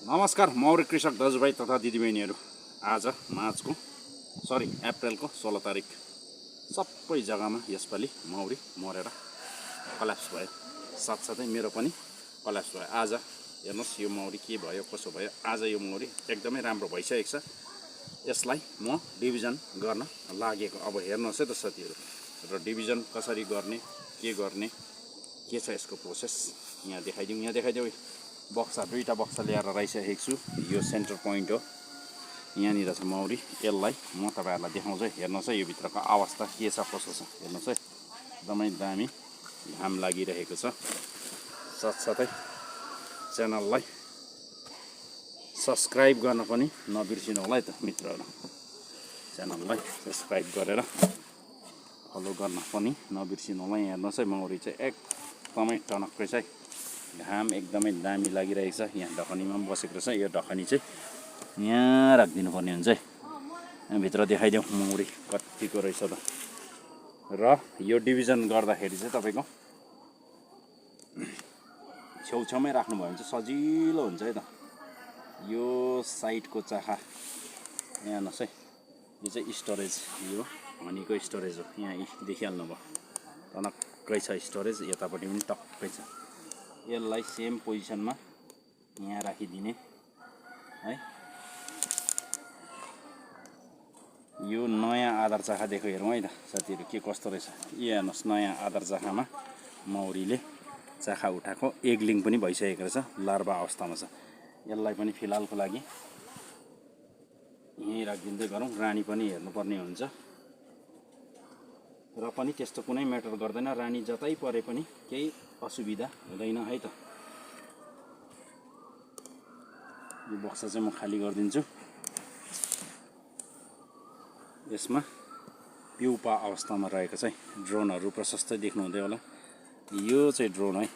नमस्कार मौरी कृषक दाजुभाइ तथा दिदीबहिनीहरू। आज अप्रेलको 16 तारिक सबै जग्गामा यसपालि मौरी मरेर कल्याप्स भयो। साथसाथै मेरो पनि कल्याप्स भयो। आज हेर्नुहोस् यो मौरी के भयो कसो भयो। आज यो मौरी एकदमै राम्रो भइसकेको छ। यसलाई म डिभिजन गर्न लागेको। अब हेर्नुहोस् है त साथीहरू, र डिभिजन कसरी गर्ने के छ यसको प्रोसेस यहाँ देखाइदिउँ। बक्सा दुईटा बक्सा ल्याएर राखिसकेको छु। यो सेन्टर पोइन्ट हो, यहाँनिर छ मौरी। यसलाई म तपाईँहरूलाई देखाउँछु। हेर्नुहोस् है यो भित्रको अवस्था के छ कसो छ हेर्नुहोस् है। एकदमै दामी घाम लागिरहेको छ। साथसाथै च्यानललाई सब्सक्राइब गर्न पनि नबिर्सिनु होला है त मित्रहरू। च्यानललाई सब्सक्राइब गरेर फलो गर्न पनि नबिर्सिनु होला। हेर्नुहोस् है मौरी चाहिँ एकदमै टनक्कै छ है। घाम एकदमै दामी लागिरहेको छ। यहाँ ढकनीमा पनि बसेको रहेछ। यो ढकनी चाहिँ यहाँ राखिदिनु पर्ने हुन्छ है। भित्र देखाइदेऊ मौरी कतिको रहेछ त। र यो डिभिजन गर्दाखेरि चाहिँ तपाईँको छेउछाउमै राख्नुभयो भने चाहिँ सजिलो हुन्छ है त। यो साइडको चाखा यहाँ हेर्नुहोस् है, यो चाहिँ स्टोरेज, यो हनीको स्टोरेज हो। यहाँ देखिहाल्नु भयो, टनक्कै छ स्टोरेज। यतापट्टि पनि टक्कै छ। यसलाई सेम पोजिसनमा यहाँ राखिदिने है। यो नयाँ आधार चाखा देखो हेरौँ है त साथीहरू के कस्तो रहेछ। यो हेर्नुहोस्, नयाँ आधार चाखामा मौरीले चाखा उठाएको एग्लिङ पनि भइसकेको रहेछ, लार्भा अवस्थामा छ। यसलाई पनि फिलहालको लागि यहीँ राखिदिँदै गरौँ। रानी पनि हेर्नुपर्ने हुन्छ र पनि त्यस्तो कुनै म्याटर गर्दैन। रानी जतै परे पनि केही असुविधा हुँदैन है त। यो बक्सा चाहिँ म खाली गरिदिन्छु। यसमा प्युपा अवस्थामा रहेको चाहिँ ड्रोनहरू प्रशस्तै देख्नुहुँदै होला। यो चाहिँ ड्रोन है,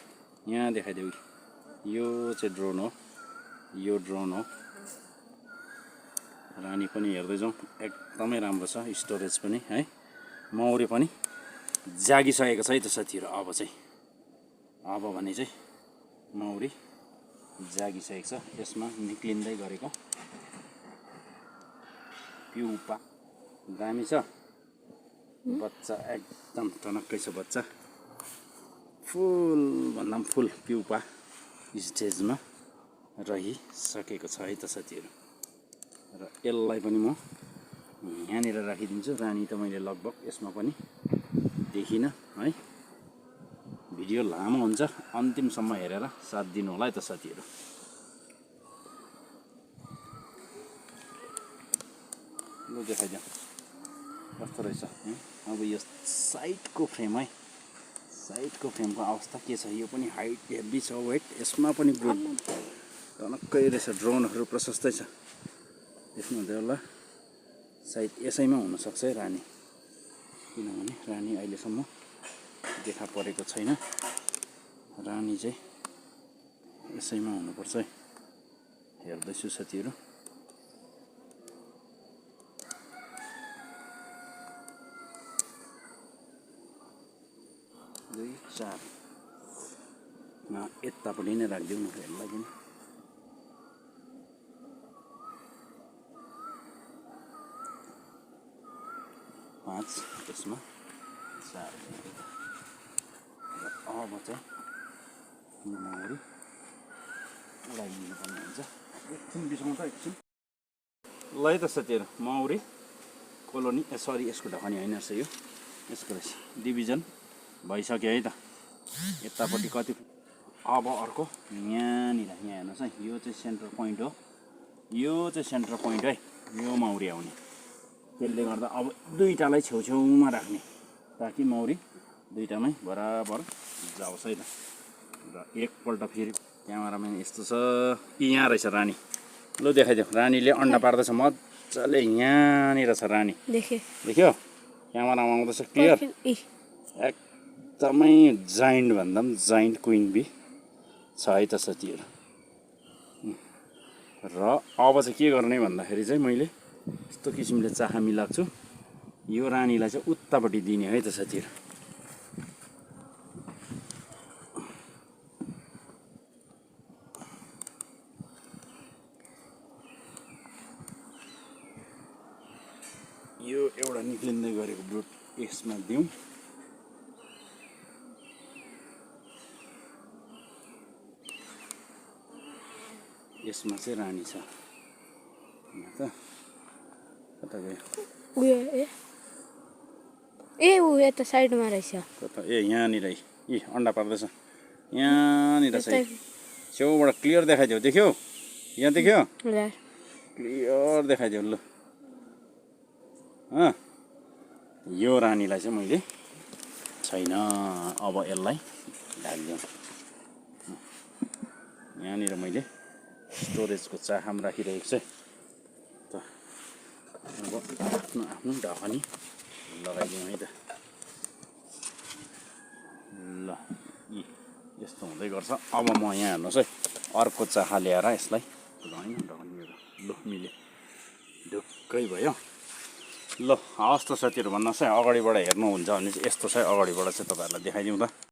यहाँ देखाइदेऊ। यो चाहिँ ड्रोन हो, यो ड्रोन हो। रानी पनि हेर्दै जाउँ, एकदमै राम्रो छ स्टोरेज पनि है। मौरी पनि जागिसकेको छ है त साथीहरू। अब भने चाहिँ मौरी जागिसकेको छ। यसमा निक्लिँदै गरेको प्युपा दामी छ। बच्चा एकदम टनक्कै छ। बच्चा फुल भन्दा पनि फुल प्युपा स्टेजमा रहिसकेको छ है त साथीहरू। र यसलाई पनि म यहाँनिर राखिदिन्छु। रानी त मैले लगभग यसमा पनि देखिनँ है। भिडियो लामो हुन्छ, अन्तिमसम्म हेरेर साथ दिनु होला है त साथीहरू। लु देखाइदिउँ कस्तो रहेछ। अब यो साइडको फ्रेम है, साइडको फ्रेमको अवस्था के छ। यो पनि हाइट हेभी छ, वेट यसमा पनि ग्रोथ टनक्कै रहेछ। ड्रोनहरू प्रशस्तै छ, देख्नुहुँदै होला। सायद यसैमा हुनसक्छ है रानी, किनभने रानी अहिलेसम्म देखा परेको छैन। रानी चाहिँ यसैमा हुनुपर्छ है। हेर्दैछु साथीहरू। दुई चार यतापट्टि नै राखिदिउँ न यसलाई पनि। पाँच, यसमा चार। अब चाहिँ मौरी उडाइदिनु पर्ने हुन्छ। एकछिन बिसाउँ त एकछिन। ल है त साथीहरू, मौरी कोलोनी यसको ढकनी होइन रहेछ, यो यसको रहेछ। डिभिजन भइसक्यो है त। यतापट्टि कति। अब अर्को यहाँ हेर्नुहोस् है। यो चाहिँ सेन्टर पोइन्ट हो, यो चाहिँ सेन्टर पोइन्ट है। यो मौरी आउने, त्यसले गर्दा अब दुईटालाई छेउछेउमा राख्ने, ताकि मौरी दुईटामै बराबर जाओस् है त। र एकपल्ट फेरि क्यामेराम्यान यस्तो छ कि यहाँ रहेछ रानी। लु देखाइदेऊ। रानीले अन्डा पार्दैछ मजाले। यहाँनिर छ रानी, देख्यो क्यामेरामा आउँदैछ क्लियर। एकदमै जाइन्ट भन्दा पनि जाइन्ट क्विन बी छ है त साथीहरू। र अब चाहिँ के गर्ने भन्दाखेरि चाहिँ मैले यस्तो किसिमले चाखा मिलाएको छु। यो रानीलाई चाहिँ उतापट्टि दिने है त साथीहरू। एउटा निक्लिँदै गरेको ब्रुट यसमा दिउँ। यसमा चाहिँ रानी छ। यहाँ त कता गयो? उयो ए ऊ यता साइडमा रहेछ। कता? ए यहाँनिर अन्डा पार्दैछ। यहाँनिर चाहिँ छेउबाट क्लियर देखाइदेऊ। देख्यौ? यहाँ देख्यो? क्लियर देखाइदेऊ ल। यो रानीलाई चाहिँ मैले छैन, अब यसलाई ढालिदिउँ। यहाँनिर मैले स्टोरेजको चाखाम राखिरहेको छु। त अब आफ्नो आफ्नो ढकनी लगाइदिउँ है त। ल यस्तो हुँदै गर्छ। अब म यहाँ हेर्नुहोस् है, अर्को चाखा ल्याएर यसलाई ढकनी ल मिल्यो, ढुक्कै भयो। ल हवस् त साथीहरू, भन्नुहोस् है, अगाडिबाट हेर्नुहुन्छ भने चाहिँ यस्तो छ। अगाडिबाट चाहिँ तपाईँहरूलाई देखाइदिउँ त।